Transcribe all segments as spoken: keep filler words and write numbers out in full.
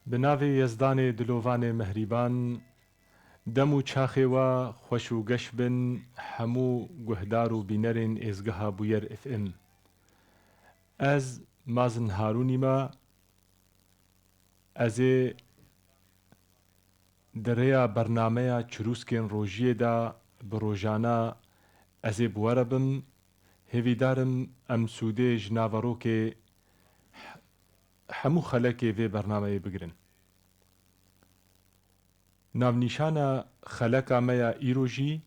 Bi navê Yezdanê dilovanê mehrîban, dem û çaxê we xweş û geş bin hemû guhdar û bînerên êzgeha Bûyer F M. Ez Mazin Harûnî me, ez ê di rêya bernameya Çirûskên Rojiyê de bi rojane ez ê bi we re bim. Hêvîdar im em sûdê ji naverokê hemû xelekê vê bernameyê bigirin. Navnîşana xeleka me ya îro jî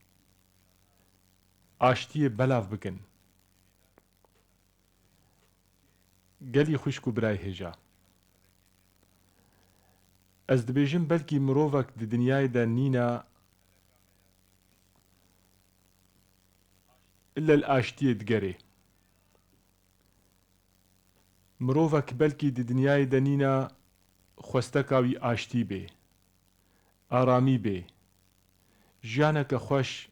aştiyê belav bikin. Gelî xwişk û birayê hêja. Ez dibêjim belkî mirovek di dinyayê de nîne ille li aştiyê digerê. Mirovek belkî di dinyayê de nîne xwesteka wî aştî bê, aramî bê, jiyaneke xweş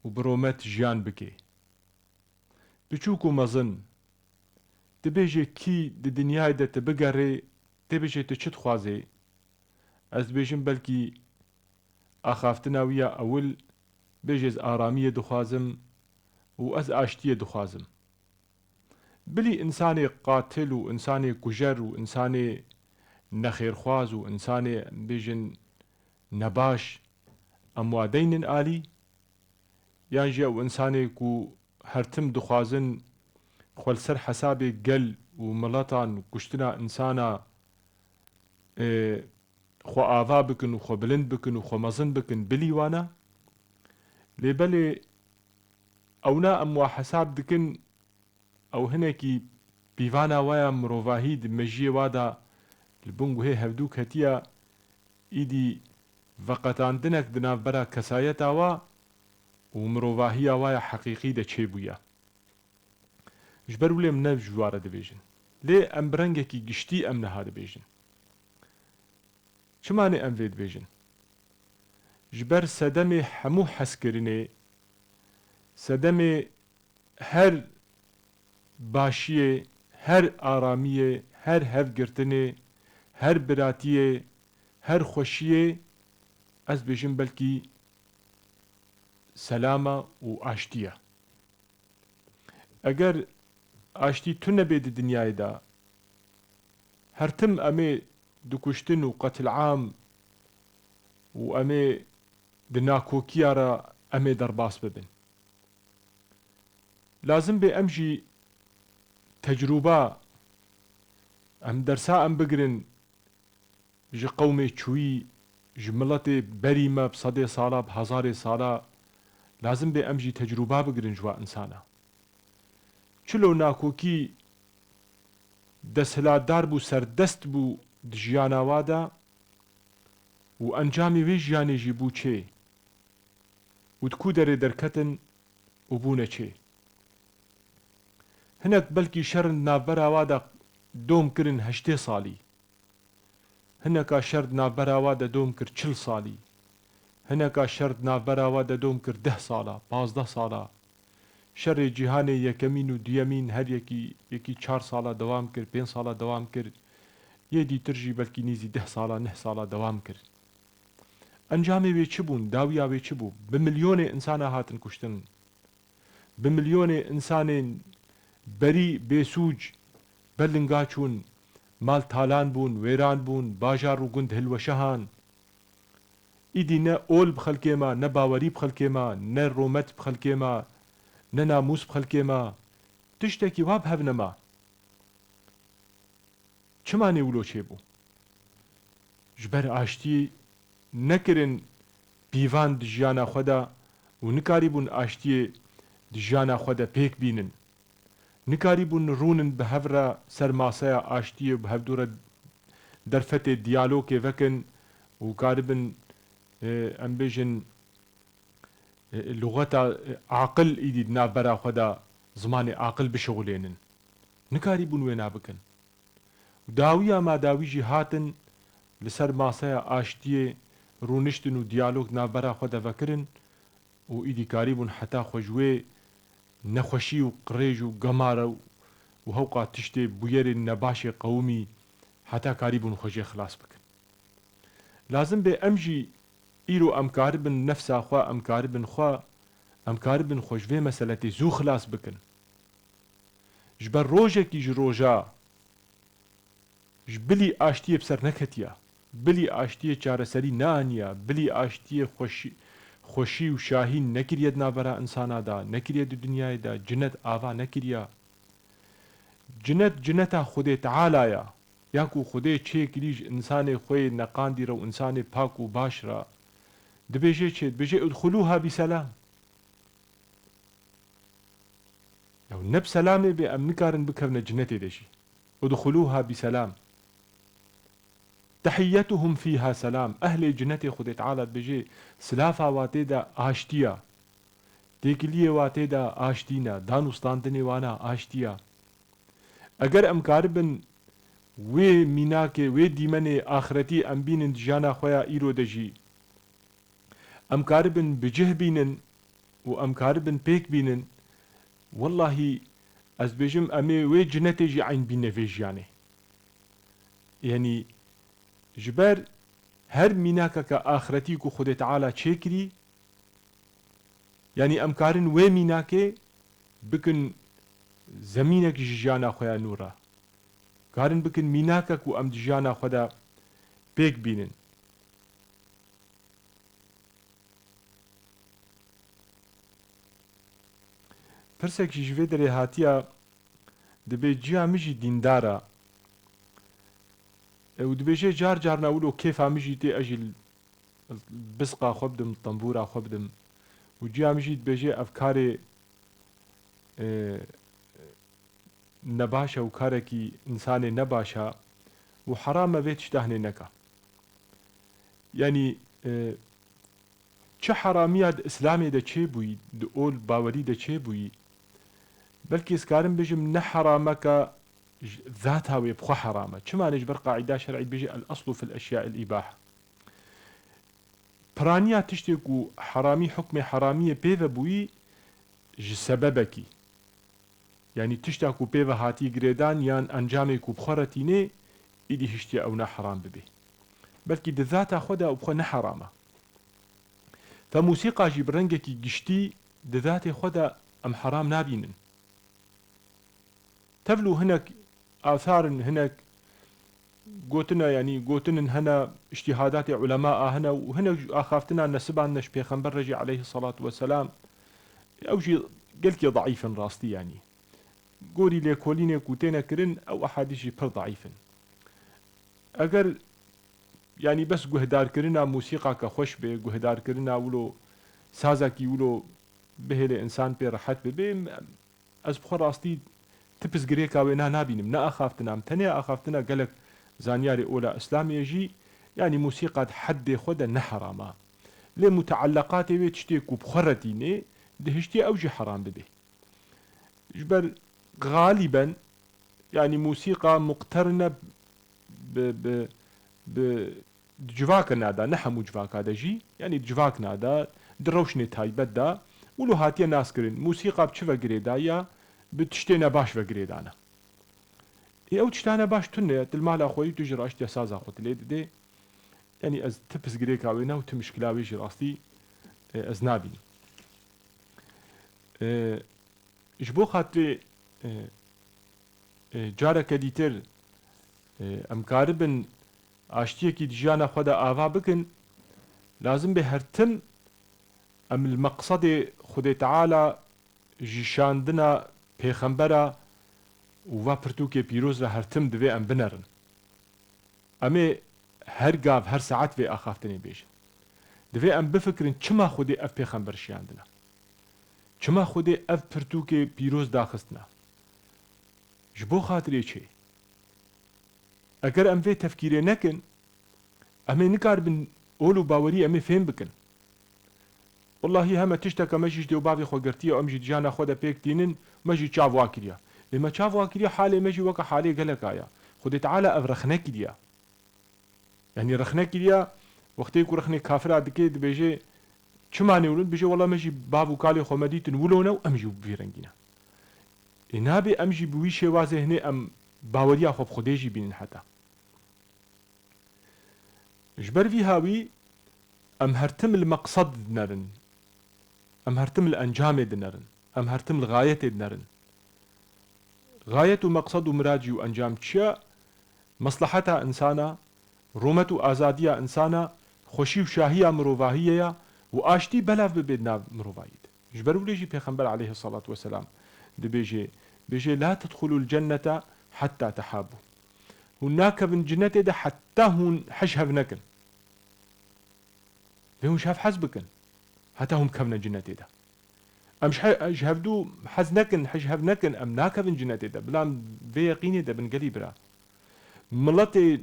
û bi romet jiyan bikê. Biçûk û mezin, dibêjê kî di dinyayê de tu bigerê, dê bêjê tu çi dixwazê? Ez dibêjim belkî axaftina wî ya ewil, bêjê ez aramiyê dixwazim û ez aştiyê dixwazim. Bilî însanê qatil û însanê kujer û însanê nexêrxwaz û însanê, em bêjin, nebaş, em wa deynin alî? Yan jî ew însanê ku her tim dixwazin xwe li ser hesabê gel û miletan û kuştina însana, e, xwe ava bikin û xwe bilind bikin û xwe mezin bikin, bilî wana? Lê belê ewna em wa hesab dikin, ew hinekî pîvana wa ya mirovahî di mejiyê wa de li bin guhê hevdû ketiye, îdî veqetandinek di navbera kesayeta wa û mirovahiya wa ya heqîqî de çêbûye. Ji ber wê em ne ji wa re dibêjin. Lê em bi rengekî giştî em niha dibêjin. Çima ne em vê dibêjin? Ji ber sedemê hemû hezkirinê, sedemê her başiyê, her aramiyê, her hevgirtinê, her biratiyê, her xweşiyê, ez bêjim belkî selama û aştiye. Eger aştî tune bê di dinyayê de, her tim em ê di kuştin û qetilam û em ê di nakokiya re em ê derbas bibin. Lazim bê em jî tecrûba, em dersa em bigirin ji qewmê çûyî, ji miletê berî me bi sedê sala, bi hezarê sala, lazim bê em jî tecrûba bigirin ji wa însana. Çilo nakokî desthilatdar bû, serdest bû di jiyana wa de û encamê wê jiyanê jî bû çê û di ku derê derketin û bûne çê. Hinek belkî şerin di navbera wa de dom kirin heştê salî. Hineka şer di navbera wa de dom kir çil salî. Hineka şer di navbera wa de dom kir deh sala, pazdeh sala. Şerê cîhanê yekemîn û duyemîn her yekî, yekî çar sala dewam kir, pênc sala dewam kir. Yê dîtir jî belkî nîzî deh sala, neh sala dewam kir. Encamê wê çi bûn? Dawiya wê çi bû? Bi milyonê însana hatin kuştin. Bi milyonê însanên berî bêsûc ber linga çûn, mal talan bûn, wêran bûn, bajar û gund hilweşehan. Îdî ne ol bi xelkê me, ne bawerî bi xelkê me, ne romet bi xelkê me, ne namûs bi xelkê me. Tiştekî wa bi hev nema. Çima nê wilo çêbû? Ji ber aştiyê nekirin pîvan di jiyana xwe de û nikarîbûn aştiyê di jiyana xwe de pêk bînin. Nikarîbûn rûnin bi hev re ser maseya aştiyê û bi hevdû re derfetê diyalogê vekin û karibin, e, em bêjin, e, luxeta, e, aqil îdî di navbera xwe de zimanê aqil bişixulênin. Nikarîbûn wêna bikin. Dawiya ma dawî jî hatin li ser maseya aştiyê rûniştin û diyalog navbera xwe de vekirin û îdî karîbûn heta xwe ji wê nexweşî û qirêj û gemare û, û hewqa tiştê bûyerên nebaşê qewimî heta karîbûn xwe jê xilas bikin. Lazim bê em jî îro em karibin nefsa xwe, em karibin xwe, em karibin xwe ji vê meseletê zû xilas bikin. Ji ber rojekî ji roja ji bilî aştiyê bi ser neketiya, bilî aştiyê çareserî neaniya, bilî aştiyê xweşî, xweşî û şahî nekiriye di navbera insana de, nekiriye di dinyayê de, cinet ava nekiriya. Cinet, cineta Xwedê Teala ya. Ya ku Xwedê çêkirî ji insanê xwe yê neqandî re û insanê pak û baş re. Dibêje çê? Dibêje, "Udxulûha bi selam." Ya ne bi selamê bê em nikarin bikevine cinetê de jî. "Udxulûha bi selam. Tehiyyetuhum fîha selam." Ehlê cinetê Xwedê Teala dibêje, silafa wa tê de aştiya. Têkiliyê wa tê de aştî ne, dan û standinê wana aştiya. Eger em karibin wê mînakê, wê dîmenê axretî em bînin di jiyana xwe ya îro de jî, em karibin bi cih bînin û em karibin pêk bînin, wellahî ez dibêjim em ê wê cinetê jî eyn bîne vê jiyanê. Yanî ji ber her mînakeke axretî ku Xwedê Teala çêkirî, yanî em karin wê mînakê bikin zemînek ji jiyana xwe ya nû re. Karin bikin mînake ku em di jiyana xwe de pêk bînin. Pirsek jî ji vê derê hatiya, dibê ciya min jî dîndar e. E, û dibêje car carna wilo kêfa min jî tê, ez jî bisqa xwe bidim, tembûra xwe bidim. Û ciya min jî dibêje ev karê, e, nebaş e û karekî însanê nebaş e û heram e vê tişta hinê neka. Yanî, e, çi heramiya di Îslamê de çêbûyî, di ol bawerî de çêbûyî, belkî ez karim bijim ne herameke ji zata wê bi xwe heram e. Çima ne ji ber qaîda şer'î dibêje el-eslu fil eşya'il îbaha. Piraniya tiştê ku heramî, hukmê heramiyê pê ve bûyî ji sebebekî. Yanî tişta ku pê ve hatî girêdan yan encamê ku bi xwe re tînê, êdî hiştiye ew ne heram bibê. Belkî di zata xwe de ew bi xwe ne heram e. Fe mûsîqa jî bi rengekî giştî di zatê xwe de em heram nabînin. Tevlû hinek athar in, hinek gotina, yanî gotinin hene, îctîhadatê ulema a hene û hinek ji axaftina nesiban ne ji Pêxember re jî aleyhisselatu vesselam, ew jî gelkî zeîf in rastî, yanî gorî lêkolînê ku têne kirin, ew ehadîs jî pir zeîf in. Eger, yanî bes guhdarkirina mûsîqake xweş be, guhdarkirina wilo sazekî wilo bihêle însan pê rehet bibe, ez bi xwe rastî ti pirsgirêka wê na nabînim, ne axaftina, em tenê axaftina gelek zanyarê ola Îslamê ye jî, yanî mûsîqa di heddê xwe de ne heram a. Lê muteeleqatê wê tiştê ku bi xwe re tînê, dihiştê ew jî heram bibê. Ji ber xalîben, yanî mûsîqa muqterine bi, bi, bi di civakina de, ne hemû civaka de jî, yanî di civakina de, di rewşnê taybet de, wilo hatiye naskirin, mûsîqa bi çi ve girêdayî ya, bi tiştê nebaş ve girêdana. Ê ew tişta nebaş tune ye, tu li mala xwe yî, tu ji raştiya saza xwe tu lê didê. Yanî ez ti pirsgirêka wê ne û ti mişkila wê jî rastî, e, ez nabînim. E, Ji bo xatirê, e, e, careke dîtir, e, em karibin aştiyekî di jiyana xwe de ava bikin, lazim bê her tim em li meqsedê Xwedê Teala, ji şandina Pêxembera û va pirtûkê pîroz re her tim divê em binerin. Em ê her gav, her saet vê axaftinê bêjin. Divê em bifikirin çima Xwedê ev pêxember şiyandine? Çima Xwedê ev pirtûkê pîroz daxistine? Ji bo xatirê çê? Eger em vê tefkîrê nekin, em ê nikaribin ol û bawerî em ê fêm bikin. Wellahî heme tişteke me jî ji dê û bavê xwe girtiye, em jî di jiyana xwe de pêk tînin, me jî çav wa kiriye. Lê me çav wa kiriye, halê me jî weke halê geleka ye. Xwedê Teala ev rexne kiriye. Yanî rexne kiriye, wextê ku rexnê kafira dike, dibêje, "Çima nêwilin?" Dibêje, "Wela me jî bav û kalê xwe me dîtin wilo ne û em jî bi vî rengî ne." Ê nabê em jî bi wî şêwazê hinê em baweriya xwe bi Xwedê jî bînin heta. Ji ber vî hawî em her tim li meqsed dinerin. Em her tim li encamê dinerin. Em her tim li gayetê dinerin. Gayet û meqsed û mirad jî û encam çi ye? Mesleheta insana, rûmet û azadiya insana, xweşî û şahiya mirovahiyê ye û aştî belav bibe di nav mirovahiyê de. Ji ber wî jî Pêxember aleyhisselatu vesselam dibêje, bêje, "La tedxulul cennete hatta tehabu." Hûn nakevin cinetê de heta hûn hij hev nekin. Lê hûn ji hev hez bikin. Heta hûn bikevine cinetê de. Em ji he-, ji hevdû hez nekin, hij hev nekin, em nakevin cinetê de. Bila em vê yeqînê de bin gelî bira. Miletê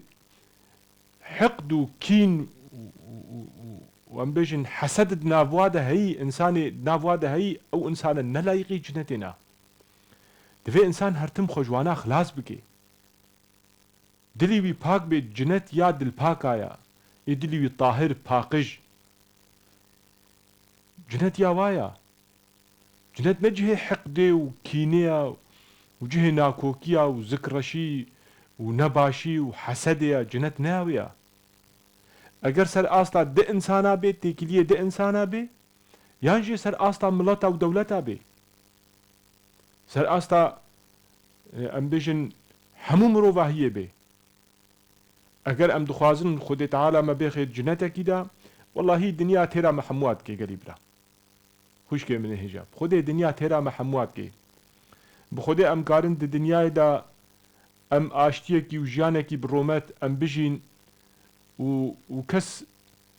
hiqd û kîn û, û, û, û, û em bêjin hesed di nav wa de heyî, insanê di nav wa de heyî, ew insane ne layîqî cinetê ne. Divê insan her tim xwe ji wana xilas bike. Dilî wî pak bê, cinet ya dilpaka ya. Ê dilî wî tahir, paqij. Cinet ya wa ya. Cinet ne cihê hiqdê û kînê ya û cihê nakokiya û zikreşî û nebaşî û hesedê ya. Cinet ne ew ya. Eger ser asta di insana bê, têkiliyê di insana bê, yan jî ser asta mileta û dewleta bê. Ser asta, e, em bêjin hemû mirovahiyê bê. Eger em dixwazin Xwedê Teala me bêxê cinetekî de, wellahî dinya têra me hemûa dike gelî bira. Xwişkê min ê hêja. Xwedê dinya têra me hemûa dike. Bi Xwedê em karin di dinyayê de em aştiyekî û jiyanekî bi rûmet em bijîn û, û kes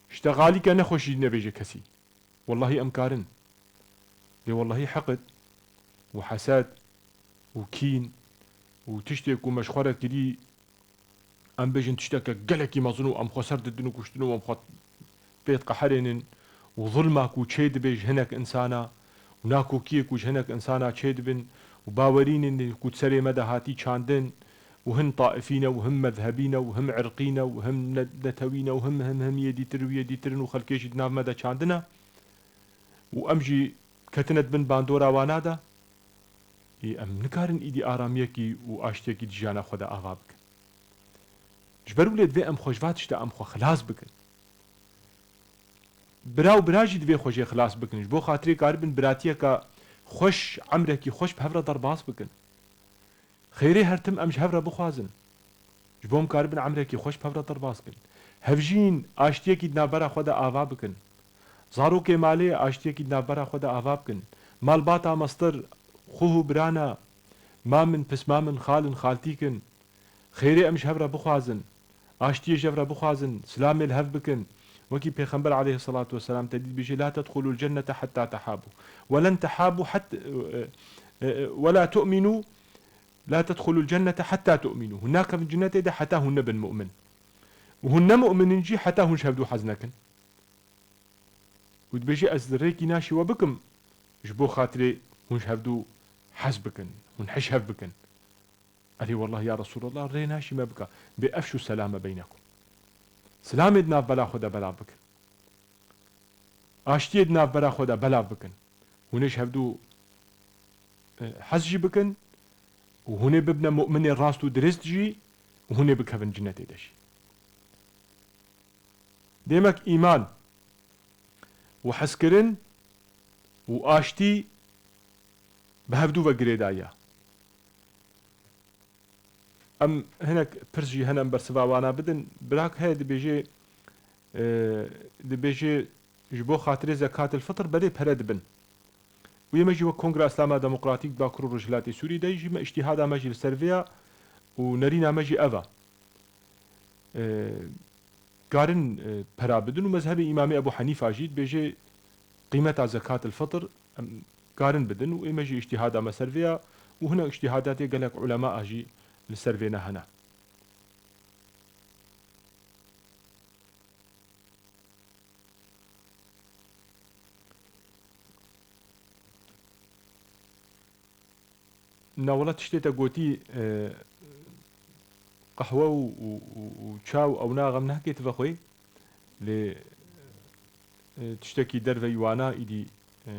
ji te xalîke nexweşî nebêje kesî. Wellahî em karin. Lê wellahî heqid û hesed û kîn û tiştê ku me ji xwe re kirî, em bêjin tişteke gelekî mezin û em xwe ser didin û kuştin û em xwe pê diqeherênin û zulma ku çê dibe ji hinek insana û nakokiyê ku ji hinek insana çê dibin û bawerînên ku di serê me de hatî çandin û hin taifî ne û hin mezhebî ne û hin irqî ne û hin ne-, netewî ne û hin, hin, hin yê dîtir û yê dîtirin û xelkê jî di nav me de çandine û em jî ketine di bin bandora wana de, ê, em nikarin îdî aramiyekî û aştiyekî di jiyana xwe de ava bikin. Ji ber wî lê divê em xwe ji va tişta em xwe xilas bikin. Bira û bira jî divê xwe jê xilas bikin. Ji bo xatirê karibin biratiyeka xweş, emrekî xweş bi hev re derbas bikin. Xêrê her tim em ji hev re bixwazin. Ji bo em karibin emrekî xweş bi hev re derbas bikin. Hevjîn, aştiyekî di navbera xwe de ava bikin. Zarokê malê aştiyekî di navbera xwe de ava bikin. Malbata mestir, xweh û birana, mamin, pismamin, xalin, xaltîkin. Xêrê em ji hev re bixwazin. Aştiyê ji hev re bixwazin. Silamê li hev bikin. Wekî Pêxember aleyhisselatu vesselam te dî dibêje, "La tedxulul cennete hatta tehabu. Ve len tehabu hat-, e, e, e, ve la tu'minu, la tedxulul cennete hatta tu'minu." Hûn nakevin cinnetê de heta hûn nebin mu'min. Û hûn ne mu'min in jî heta hûn ji hevdû hez nekin. Û dibêje, "Ez rêkî naşî we bikim, ji bo xatirê hûn ji hevdû hez bikin, hûn hij hev bikin." Erê, wellah ya Resulallah, rê naşî me bika. Bê efşu selame beynekum. Silamê di navbera xwe de belav bikin. Aştiyê di navbera xwe de belav bikin. Hûn ê ji hevdû, e, hez jî bikin û hûn ê bibine mu'minê rast û dirist jî û hûn ê bikevin cinnetê de jî. Demek îman û hezkirin û aştî bi hevdû ve girêdayî ye. Em hinek pirs jî hene em bersiva wana bidin. Birak heye dibêje, e, dibêje ji bo xatirê zekatil fitr berê pere dibin. Û yê me jî wek Kongra Îslama Demokratîk di Bakur û Rojhilatê Sûrî de jî me îştîhada me jî li ser vê ya û nerîna me jî ev e. E, karin, e, pera bidin û mezhebê Îmamê Ebû Henîfa jî dibêje qîmeta zekatil fitr em karin bidin û ê me jî îştîhada me ser vê ya û hinek îştîhadatê gelek ulema a jî li ser vê ne hene. Na wela tiştê te gotî, e, qehwe û, û, û, û ça û ewna xem nehkê tu vexwê. Lê, e, tiştekî derveyî wana îdî, e,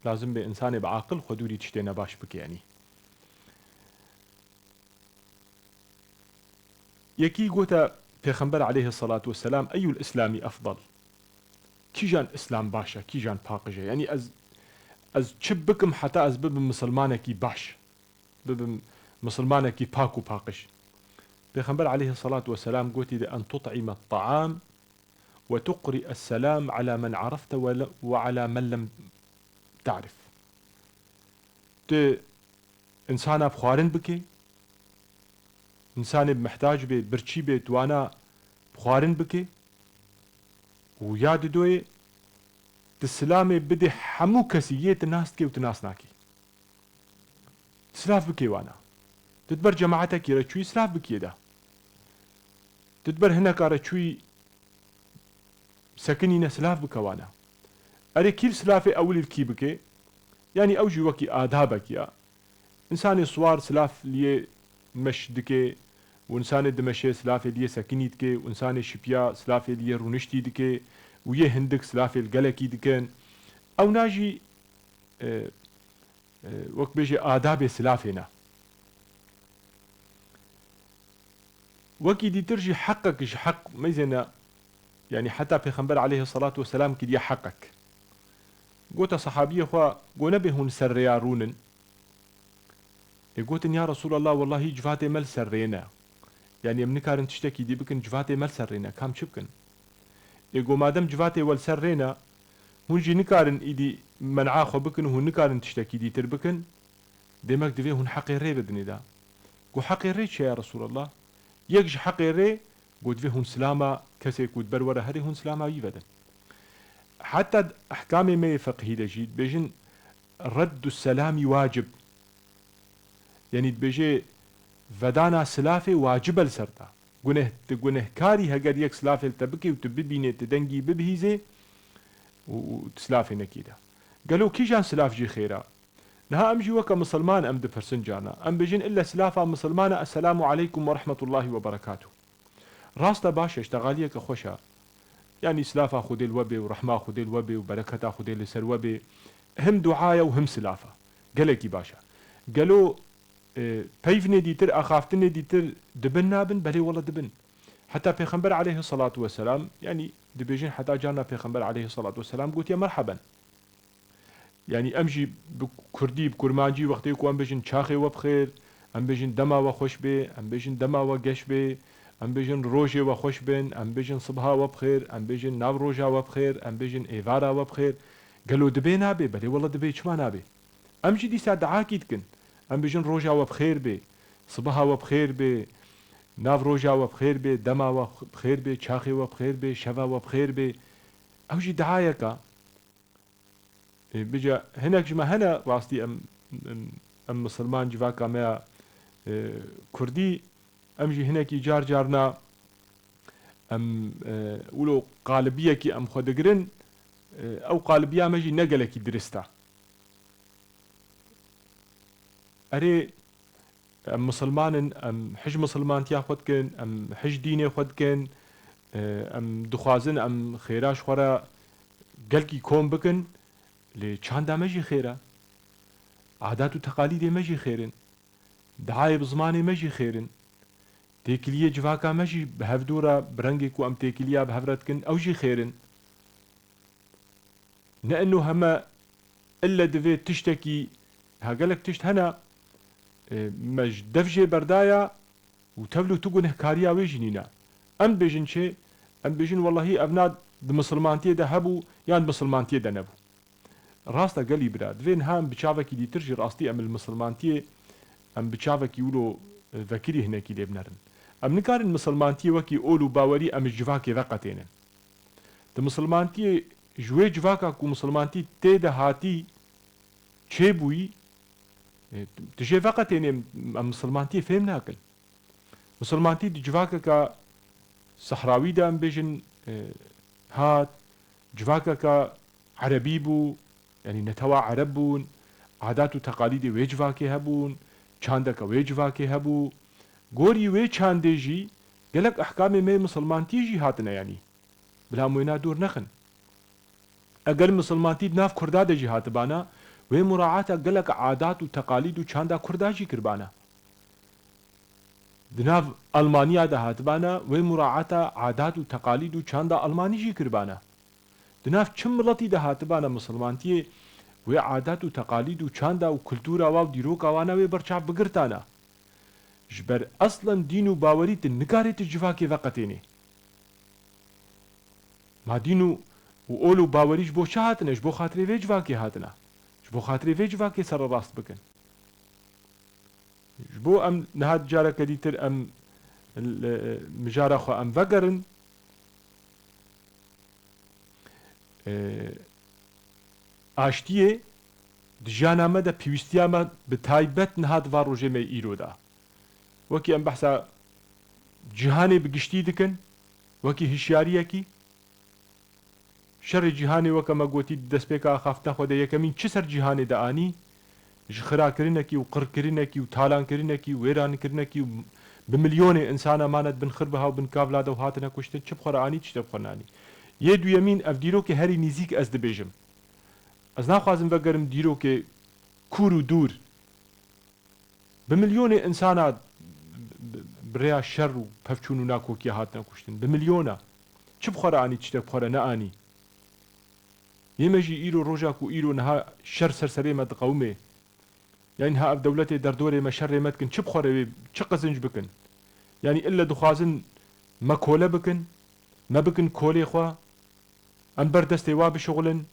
lazim bê insanê bi aqil xwe dûrî tiştê nebaş bike, yanî. Yekî gote, Pêxember aleyhissalatu vesselam, "Eyyul islami efdal?" Kîjan îslam baş e, kîjan paqij e? Yanî ez, ez çi bikim heta ez bibim misilmanekî baş? Bibim misilmanekî pak û paqij? Pêxember aleyhissalatu vesselam gotî de, "En tut'ime ta'am ve tuqri'es selam ala men arafte ve le-, ve ala men lem ta'rif." Tu însana bi xwarin bikê, însanê bi mihtac bê, birçî bê, tu wana bi xwarin bikê û ya didoyê tu silamê bidê hemû kesî yê tu nas dikê û tu nas nakî. Silav bikê wana. Tu di ber cemaetekî re çûyî, silav bikiyê de. Tu di ber hineka re çûyî, sekinîne, silav bike wana. Erê kî li silafê ewilî li kî bike? Yanî ew jî wekî adabek ya. Însanê siwar silav liyê meş dike û însanê dimeşe silafê liyê sekinî dike û însanê şipiya silafê liyê rûniştî dike û yê hindik silafê li gelekî dikin. Ewna jî, e, e, wek bêjê adabê silafê ne. Wekî dîtir jî heqek ji heq meyzêne, yanî heta Pêxember aleyhissalatu vesselam kiriye heqek. Gote sahabiyê xwe, go nebê hûn ser rêya rûnin? Ê gotin, "Ya Resulallah, wellahî civatê me li ser rê ne. Yanî em nikarin tiştekî dî bikin, civatê me li ser rê ne. Kam çi bikin?" Ê go, "Madem civatê we li ser rê ne, hûn jî nikarin îdî men'a xwe bikin û hûn nikarin tiştekî dîtir bikin, demek divê hûn heqê rê bidinê de." Go, "Heqê rê çi ye ya Resulallah?" Yek ji heqê rê, go, "Divê hûn silama kesê ku di ber we re herê, hûn silama wî vedin." Heta ehkamê me yê feqhî de jî dibêjin, "Reddu selamî wacib." Yanî dibêje, vedana silafê wacib e li ser te. Guneh, tu gunehkarî heger yek silafê li te bike û tu bibînê, tu dengî bibihîzê û, û tu silafê nekî de. Gelo kîjan silaf jî xêr e? Niha em jî weke misilman em dipirsin carna. Em bêjin ille silafa misilman e, "Esselamu aleykum ve rahmetullahi ve berekatuh." Rast e, baş e, ji texaliyeke xweş e. Yanî silafa Xwedê li we bê û rehma Xwedê li we bê û bereketa Xwedê li ser we bê. Him dua ye û him silaf e. Gelekî baş e. Gelo, e, peyvnê dîtir, axaftinê dîtir dibin nabin? Belê wele dibin. Heta Pêxember aleyhissalatu vesselam, yanî dibêjin heta carna Pêxember aleyhissalatu vesselam gotiye merheben. Yanî em jî bi kurdî, bi kurmancî wextê ku em bêjin çaxê we bi xêr, em bêjin dema we xweş bê, em bêjin dema we geş bê, em bêjin rojê we xweş bin, em bêjin sibha we bi xêr, em bêjin nav roja we bi xêr, em bêjin êvara we bi xêr. Gelo dibê nabê? Belê wele dibê, çima nabê? Em jî dîsa duakî dikin. Em bêjin roja we bi xêr bê, sibha we bi xêr bê, nav roja we bi xêr bê, dema we bi xêr bê, çaxê we bi xêr bê, şeva we bi xêr bê. Ew jî duayek e. Ê, bica hinek ji me hene, rastî em, em, em misilman, civaka me ya, e, kurdî, em jî hinekî car carna em, e, wilo qalibiyekî em xwe digirin, e, ew qalibiya me jî ne gelekî dirist e. Erê, em misilman in, em hij misilmantiya xwe dikin, em hij dînê xwe dikin, e, em dixwazin em xêra ji xwe re gelkî kom bikin, lê çanda me jî xêr e. Adat û teqalîdê me jî xêr in. Dihayê bi zimanê me jî xêr in. Têkiliyê civaka me jî bi hevdû re, bi rengê ku em têkiliya bi hev re dikin, ew jî xêr in. Ne ino heme ille divê tiştekî, ha gelek tişt hene, e, me ji dev jê berdaya û tevlû tu gunehkariya wê jî nîne. Em bêjin çi? Em bêjin, wellahî evna di misilmantiyê de hebû yan di misilmantiyê de nebû. Rast e gelî bira, divê niha em bi çavekî dîtir jî rastî em li misilmantiyê, em bi çavekî wilo, e, vekirî hinekî lê binerin. Em nikarin misilmantiyê wekî ol û bawerî em ji civakê veqetênin. Di misilmantiyê ji wê civaka ku misilmantî tê de hatî çêbûyî, e, tu jê veqetênê, em misilmantiyê fêm nakin. Misilmantî di civakeka sehrawî de em bêjin, e, hat, civakeka erebî bû, yanî netewa ereb bûn, adat û teqalîdê wê civakê hebûn, çandeke wê civakê hebû. Gorî wê çandê jî gelek ehkamê me yê misilmantiyê jî hatine, yanî bila em wêna dûr nexin. Eger misilmantî di nav kurda de jî hatibana, wê muraata gelek adat û teqalîd û çanda kurda jî kiribana. Di nav Almaniya de hatibana, wê muraata adat û teqalîd û çanda Almanî jî kiribana. Di nav çi miletî de hatibana misilmantiyê, wê adat û teqalîd û çanda û kultura wa û dîroka wana wê berçav bigirtana. Ji ber eslen dîn û bawerî tu nikarê tu civakê veqetênê. Ma dîn û, û ol û bawerî ji bo çi hatine? Ji bo xatirê vê civakê hatine. Ji bo xatirê vê civakê sererast bikin. Ji bo em niha careke dîtir em l-, mijara xwe em vegerin. E, aştiyê di jiyana me de pêwîstiya me bi taybet niha di van rojê me îro de. Wekî em behsa cîhanê bi giştî dikin, wekî hişyariyekî, şerê cîhanê weke me gotî di destpêka axaftina xwe de yekemîn çi ser cîhanê de anî? Ji xirakirinekî û qirkirinekî û talankirinekî û wêrankirinekî û bi milyonê insana mane di bin xirbiha û bin kavla de û hatine kuştin, çi bi xwe re anî, tiştek bi xwe nanî. Yê duyemîn, ev dîrokê herî nîzîk ez dibêjim. Ez naxwazim vegerim dîrokê kûr û dûr. Bi milyonê insana bi, bi, bi rêya şer û pevçûn û nakokiya hatine kuştin. Bi milyona. Çi bi xwe re anî, tiştek bi xwe re neanî. Yê me jî îro roja ku îro niha şer ser serê me diqewime. Yanî niha ev dewletê derdorê me şerê me dikin, çi bi xwe re wê, çi qizinc bikin? Yanî ille dixwazin me kole bikin, me bikin kolê xwe, em ber destê wa bişuxulin,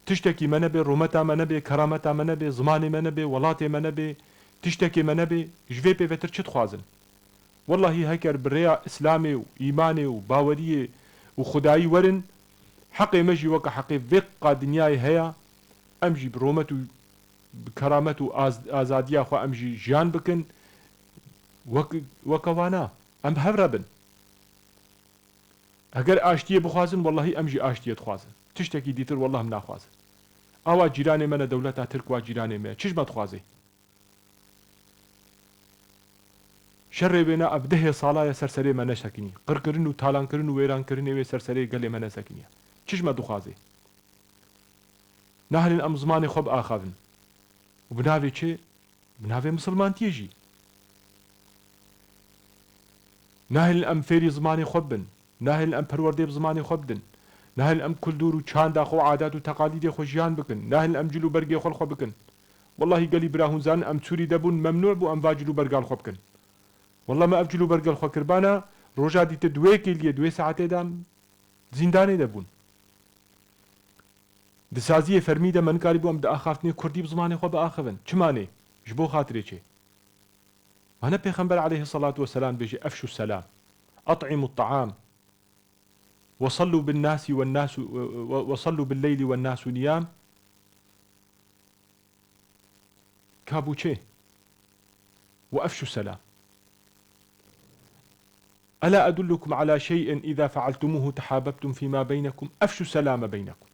tiştekî me nebe, rûmeta me nebe, kerameta me nebe, zimanê me nebe, welatê me nebe, tiştekê me nebe, ji vê pêvetir çi dixwazin? Wellahî heker bi rêya Îslamê û îmanê û baweriyê û Xwedayî werin, heqê me jî weke heqê vê qa dinyayê heye, em jî bi rûmet û bi keramet û az-, azadiya xwe em jî jiyan bikin, wek-, weke wana. Em bi hev re bin. Heger aştiyê bixwazin, wellahî em jî aştiyê dixwazin. Tiştekî dîtir wellah em naxwazin. Awa cîranê me ne dewleta Tirk wa cîranê me ye. Çi ji me dixwazê? Şerê wêna ev dehê sala ye ser serê me nesekinî. Qirkirin û talankirin û wêrankirinê wê ser serê gelê me nesekiniye. Çi ji me dixwazê? Nahilin em zimanê xwe biaxavin. Û bi navê çi? Bi navê misilmantiyê jî. Nahilin em fêrî zimanê xwe bibin. Nahilin em perwerdê bi zimanê xwe bidin. Nahilin em kultur û çanda xwe û adat û teqalîdê xwe jiyan bikin. Nahilin em cil û bergê xwe li xwe bikin. Wellahî gelî bira hûn zanin em Sûrî de bûn, memnû bû em va cil û berga li xwe bikin. Wallah me ev cil û berge li xwe kiribana, roja dîtir di wê kêliyê, di wê saetê de em zîndanê de bûn. Di saziyê fermî de me nikarîbû em di axaftinê kurdî bi zimanê xwe biaxivin. Çima nê? Ji bo xatirê çê? Ma ne Pêxember aleyhisselatu vesselam bêje, "Efşu selam, at'imu ta'am, ve sallu bin nasi ve nasu, ve, ve sallu bil leyli ve nasu niyam." Ka bû çê? Ve efşu selam. Ela edullukum ala şey'in iza fealtumuhu tehabebtum fîma beynekum, efşu selame beynekum.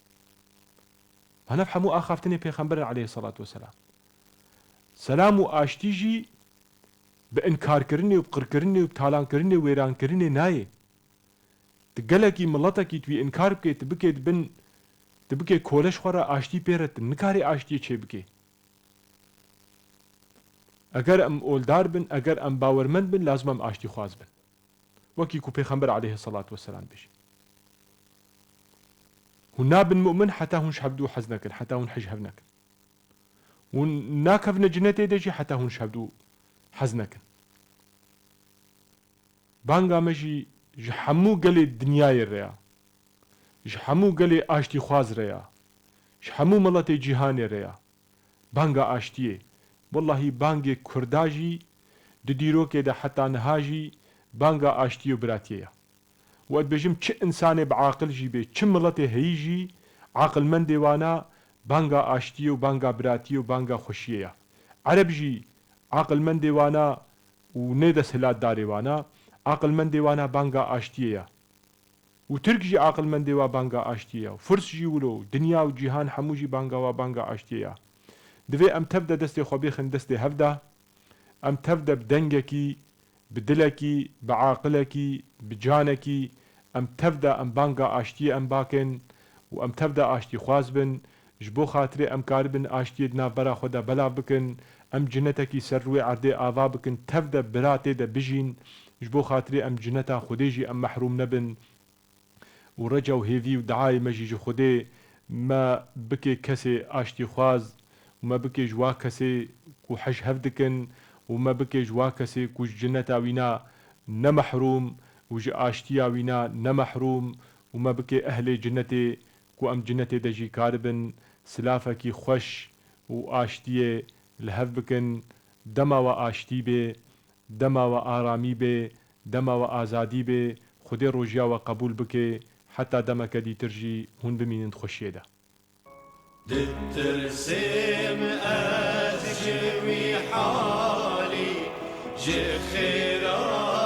Hana ev hemû axaftinê Pêxember in aleyhisselatu vesselam. Selam û aştî jî bi inkarkirinê û bi qirkirinê û bi talankirinê û wêrankirinê nayê. Tu gelekî miletekî tu wî inkar bikê, tu bikê di bin, tu bikê kole ji xwe re aştî pê re, tu nikarê aştiyê çê bikê. Eger em oldar bin, eger em bawermend bin, lazim em aştîxwaz bin. Wekî ku Pêxember aleyhisselatu vesselam dibêje. Hûn nabin mu'min heta hûn ji hevdû hez nekin, heta hûn hij hev nekin. Hûn nakevine cinetê de jî heta hûn ji hevdû hez nekin. Banga me jî ji hemû gelê dinyayê re ya. Ji hemû gelê aştîxwaz re ya. Ji hemû miletê cîhanê re ya. Banga aştiyê. Wellahî bangê Kurda jî di dîrokê de heta niha jî banga aştiyê û biratiyê ya. Û ez dibêjim çi însanê bi aqil jî bê, çi miletê heyî jî aqilmendê wana banga aştiyê û banga biratiyê û banga xweşiyê ya. Ereb jî aqilmendê wana û nê desthilatdarê wana, aqilmendê wana banga aştiyê ya. Û Tirk jî aqilmendê wa banga aştiyê ya. Û Firs jî wilo, dinya û cîhan hemû jî banga wa banga aştiyê ya. Divê em tev de destê xwe bêxin destê hev de. Em tev de bi dengekî, bi dilekî, bi aqilekî, bi canekî, em tev de em banga aştiyê em bakin û em tev de aştîxwaz bin. Ji bo xatirê em karibin aştiyê di navbera xwe de belav bikin, Em cinetekî ser rûyê erdê ava bikin, tev de bira tê de bijîn, ji bo xatirê em cineta Xwedê jî em mehrûm nebin. Û reca û hêvî û diayê me jî ji Xwedê, me bike kesê aştîxwaz û me bike ji wa kesê ku hej hev dikin û me bike ji wa kesê ku ji cineta wîna ne mehrûm û ji aştiya wîna ne mehrûm û me bike ehlê cinetê ku em cinetê de jî karibin silafekî xweş û aştiyê li hev bikin. Dema we aştî bê, dema we aramî bê, dema we azadî bê, Xwedê rojiya we qebûl bike, heta demeke dîtir jî hûn bimînin di xweşiyê de. Ditirsêm ez ji wî halî, ji xêra